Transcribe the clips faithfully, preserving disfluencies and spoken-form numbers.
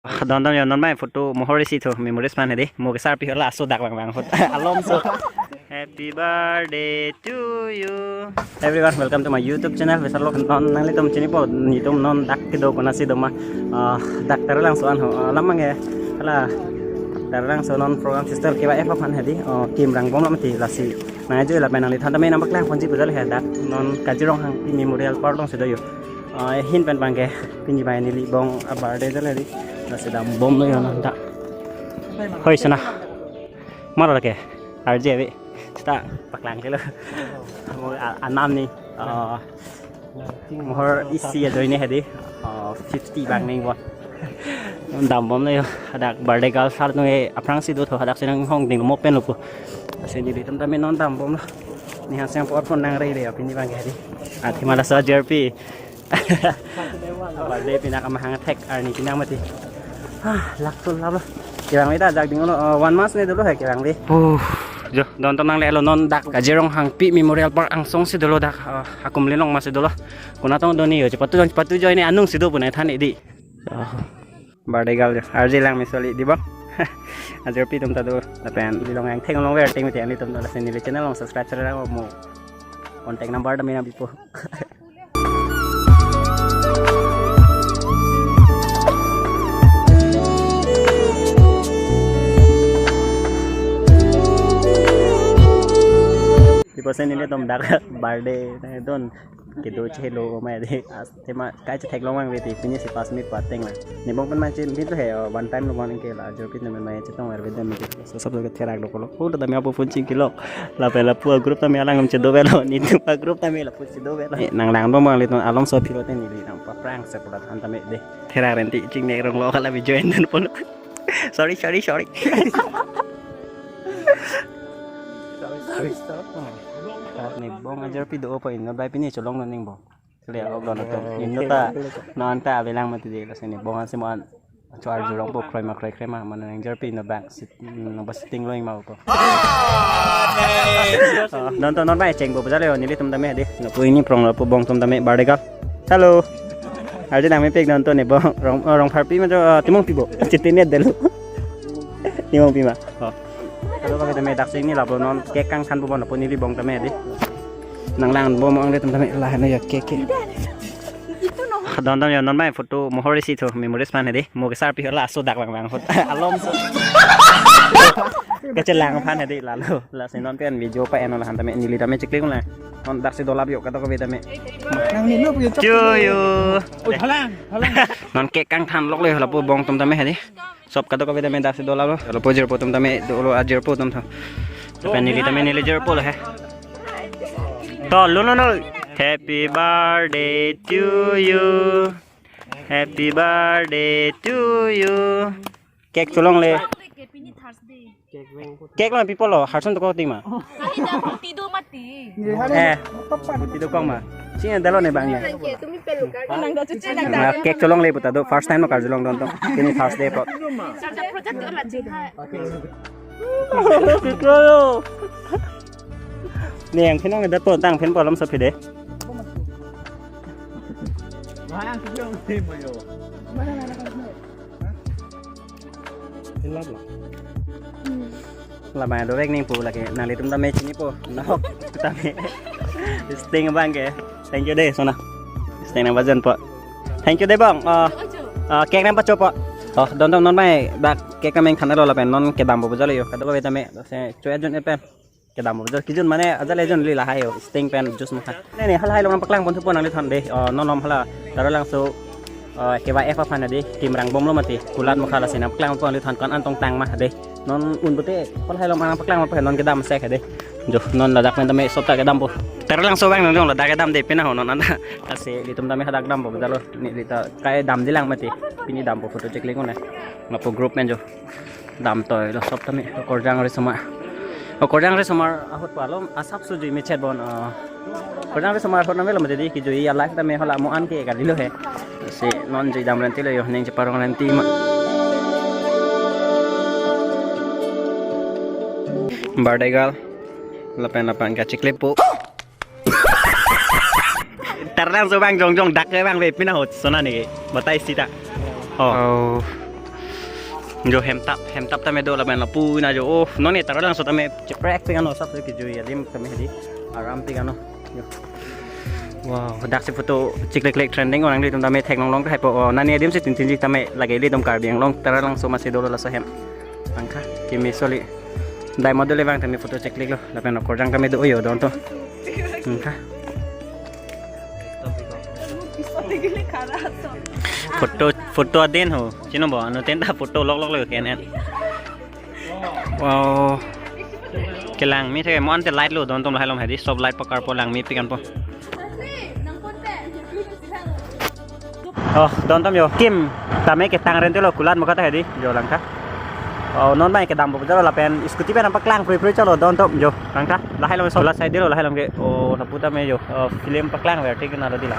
Ah, don don yo, non mai photo mohor isi tho, memories aphan hedi. Mo kesar pi hola aso dak bang bang hot. Alom so. Happy birthday to you. Everyone, welcome to my YouTube channel. Besar lok non nanglitum chinipo, netum non dak kedo konatsi do ma. Ah, dak Taralangso an ho. Ah, lam bang ke. Hala Taralangso non program sister K Y F aphan hedi. Oh, kim rangbom lam ti lasi. Nangjo lapen nangliphan tame nangpaklang ponji puja le he dak. Non Kazirong Hangpi Memorial Park alongsi do yo. Ah, ahin pen bang ke pini bai neli bong a birthday jale di. Lasi dambomlo yo non ta. Hoi sona. Maro lake. R J ave. Seta paklang kelo. Mo a-, anam ni. Ah, mohor isi ajoine hedi. Ah, fifty bang ning bo. Dambomlo yo. Hadak birthday girl sar nung e aphrangsi do tho, hadaksi nanghongding mo pen lo pu. Lasi nelitum tame non dambomlo. Ni hangseng por pon nang rei rei pini bang ke hedi. Athi mala so J R P. Birthday pini kamahang thek arni pini mati. Ah, lak tul lap lo. Kevang le ta jak ding lo, uh, one month ne dolo he kevang le. Oh, jo, don ton nanglelo non dak Kazirong Hangpi Memorial Park angsongsi dolo dak, uh, akum lelong masi dolo. Konat tong do ni yo, chepatu jong, chepatu jong ne anungsi do punai than hedi. Oh. Birthday girl jo, R J Langmesoli di bang. Ajor pi tum ta do, lapen lelong angthek along ver ting mati anglitum do, lasi neli channel along subscribe sar mo. Contact number tame nangpipo. Di pasen nelitum dak birthday na don kedo chelo mai de. As tema kai chetheklong mang veti pini si pas minute pateng la. Nebong pen ma chin bit he, oh, one time lo bang ke la ajor pi tame mai chetong ver vedam ke. So sab ke therak dokolo. Oh, tame apo phone chingkilo. Lapen lapu a group tame alang am chedo velo. Netum a group tame lapu chedo velo. Eh, nanglang bang bang litum alom so phiro te neli nangpaphrang se pula than tame de. Therak renti chingnek rong lo kala bi join dan polo. Sorry, sorry, sorry. Sorry, sorry, stop. Nebong ajor pi do opo in, no bai pini cholong no ning bo. Kali ya, oblong na to. Indo ta, non ta avelang mati de, lasi nebong asi mo an. Chuar jurong po kroi ma kroi kroi ma, mana nang J R P no back sit, no bas sitting lo ima po. Oh, non to non bai cheng bo bajale yo, nelitum tame de. No pu ini prong lo pu bong tum tame birthday girl. Hello. Arje nang mepik non to nebong, rong, oh, Rongpharpi ma jo, uh, Timungpi bo. Chitine delo. Timungpi ma. Oh. Kado kave tame daksi ni lapu non cake kangthan pu bon lapu neli bong tame de. Nanglang bom anglitum tame la hana ya cake cake. Don don yo non mai photo mohor isi tho memories aphan hedi. Mo kesar pi hola aso dak bang bang hot. Alom so. Kachelang aphan hedi lalo. Lasi non pen video pa eno lahan tame neli tame chikling la. Non daksi dolap yo kado kave tame. Nang nilo pu yo. Chuyo. Oi, halang, halang. Non cake kangthan lok le lapu bong tum tame hedi. Sop kado kave tame daksi dolap lo. Lo po jirpo tum tame dolo ajirpo tum tho. Tapi neli tame neli jirpo lo he. To lo no no. Happy birthday to you. Happy birthday to you. Cake cholong le. Pini Thursday. Cake lo people lo. Harson to ko ting ma. Sahi jago tido mati. Eh, tido kong ma. Sini dalo ne bang ya. Tumi pelu ka. Nang do cuci nang. Nah, cake cholong le puta do first time no karjulong don to. Pini Thursday po. Saja project tu lah cing hai. Ni yang kena ngedat po tang pen po alam sapi de. Wah, yang tu yang ni mo yo. Hilap lo. Lama do vek ning pu lake nanglitum tame chinipo. Nok tame. Sting bang ke. Thank you de sona. Sting nang bajan po. Thank you de bang. Oh, oh, cake nang pacho po. Oh, don don non mai dak cake kami yang than lo lapen non kedam bo bajalo yo. Kado kave tame se choya jun epen. Kedam bo bajalo kijun mane ajale jun li lahai yo. Sting pen juice mukha. Ne ne halahai long paklang pon thupo nangliphan de. Oh, non nom hala. Taralangso, oh, K Y F aphan de. Kim rangbom lo mati. Kulat mukha lasi nangpaklang pon nangliphan kon an tong tang ma de. Non un pute halahai long nangpaklang pon non kedam sek de. Jo non ladak pen tame sop ta kedam po. Taralangso bang nang jong ladak kedam de pina ho non anta. Lasi ilitum tame hadak dam po bajalo. Neli ta kai dam dilang mati. Pini dam po photo chikling ko na. Lapu group pen jo. Dam toi lo sop tame. Korjang risomar. Oh, Korjang risomar ahut palom asap suju mechet bon. Ah. Korjang risomar ahut nang velo mati di kijui ya life tame hala mo an ke kali lo he. Si non jui dam renti lo yo ning cheparong renti ma. Birthday girl. Lapen lapen kachikle po. Taralangso bang jongjong dak ke bang ve pina hot sona ni ke. Batai sita. Oh. Oh. Jo hemtap, hemtap tame do lapen lapu na jo. Oh, non ne Taralangso tame cheprek pik ano, sap kejui adim tame hedi. Aram pik ano. Jo. Wow, daksi photo chiklik klik trending o, nanglitum tame theklong long kehai po. Oh, nani adim si tin tin ji tame lake ilitum Karbi Anglong Taralangso masi dolo laso hem. Nangkha, keme soli. Dai model le bang tame photo chiklik lo. Lapen okorjang tame do yo don to. Nangkha. Photo, photo adin ho. Chino bo, ano tenta photo lok lok lo kenen. Wow. Kelangme thek mo ante light lo, don tom lahai lom hedi, sob light pakar po, langme pik an po. Oh, don tom jo. Kim, tame ketang rente lo kulat mo kata hedi, jo langkha. Oh, non bai kedam bo jalo lapen scooty pen nangpaklang prui prui chalo don tom jo. Nangkha, lahai lom sola side lo, lahai lom ke. Oh, lapu tame jo. Oh, film paklang ver thik na lo di la.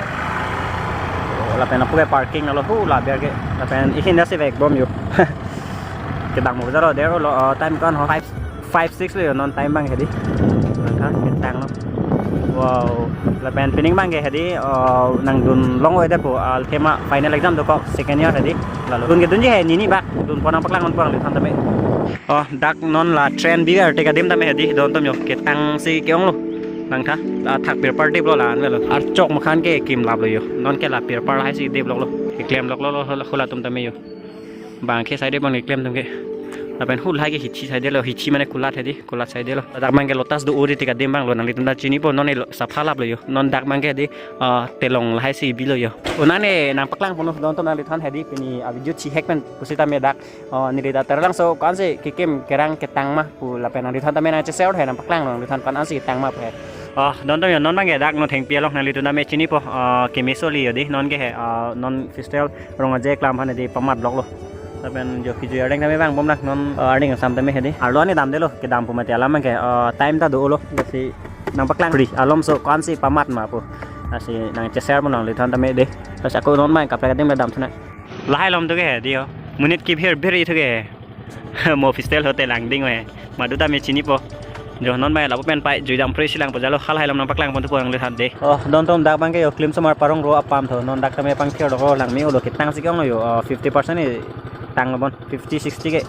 Oh, lapen apu ke parking na lo hu la ber ke. Lapen ihin dasi vek bom jo. Kedam mo jalo der lo, oh, time kan ho five, five six lo jo non time bang hedi. Nangkha, ketang lo. Wow, lapen pining bang ke hedi, oh, nangdun long oi de po, al thema final exam do ko second year hedi. Lalo. Dun ke dunji he nini bak, dun po nangpaklang on po nanglithan tame. Oh, dak non la train bi ar teka dim tame hedi, don tom jo ketang si ke-ong lo. Nangkha, athak pirpar dip lo la an lo. Archok makhan ke kim lap lo jo. Non ke la pirpar hai si dip lok lo. Keklem lok lo lo hula tum tame jo. Bang ke side bang keklem tum ke. Lapen hul hai ke hithi side lo, hithi mane kulat hedi, kulat side lo. Dak bang ke Lotus do uri teka dim bang lo nanglitum ta chini po non lo sapha lap lo jo. Non dak bang ke hedi, ah, telong lahai si bi lo jo. Unane nangpaklang pono don tom nanglithan hedi pini a video chihek pen pusi tame dak. Oh, neli ta Taralangso ko-ansi kekim kerang ketang ma pu lapen nanglithan tame nangcheshare he nangpaklang nanglithan ko-ansi ketang ma pu he. Oh, don tom jo non bang ke dak no thengpi along nanglitum tame chini po, oh, keme soli jo di non ke he, oh, non festival rong aje klam han di pamat lok lo. Lapen jo kejui areng tame bang bom dak non, oh, areng sam tame hedi. Arlo ani dam de lo kedam pu mati alam bang ke, oh, time ta do lo. Dasi nangpaklang pri alom so ko-ansi pamat ma pu. Lasi nangcheshare mo nanglithan tame de. Lasi ako non bang kaprek adim le dam thuna. Lahai lom to ke he di ho. Monit kibhir bhir ithu ke he. Mo hostel hote langding we. Madu tame chini po. Jo non bai lapu pen pai jui dam pre silang po jalo halahai lom nangpaklang pon tu po nanglithan de. Oh, don tom dak bang ke jo klim somar parong ro apam tho. Non dak tame pangthir do ko langme ulo ketang si ke-ong lo jo. Oh, fifty percent ni tang lo bon. Fifty, sixty ke.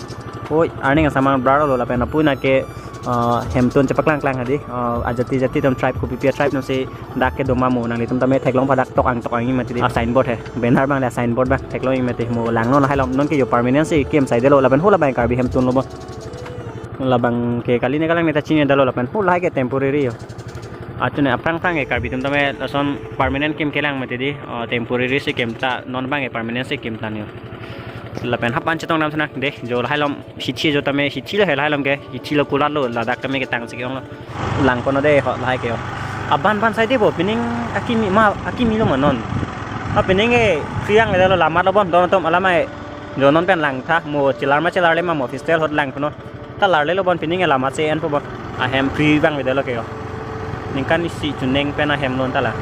Oi, arning samar brar lo lapen apu na ke, ah, hemtun chepaklang klang hedi. Ah, ajati jati tom tribe kopi pi tribe no si dak kedo ma mo nanglitum tame theklong pa dak tok ang tok ang mati di. Ah, signboard he. Banner bang le signboard bang theklong mati mo lang non lahai lom non ke jo permanent si kim sai de lo lapen hula bang Karbi hemtun lo bo. Labang ke kali ne kalang ne ta chini da lo lapen hula ke temporary jo. Atune aphrang phrang ke Karbi tum tame lason permanent kim kelang mati di. Oh, temporary si kim ta non bang ke permanent si kim tan jo. Lapen hapan chetong dam thana de jo lahai lom hithi jo tame hithi lo he lahai lom ke hithi lo kulat lo ladak tame ketang si ke-ong lo. Lang kono de ho lahai ke jo. Aban ban sai de bo pining akimi ma akimi lo ma non. A pining ke priang le lo lamat lo bon don tom alamai jo non pen lang tha mo chelar ma chelar le ma mo hostel hot lang kono. Ta lar le lo bon pining ke lamat se en po bon. Ahem pri bang le lo ke jo. Ningkan isi chuneng pen ahem lon ta la.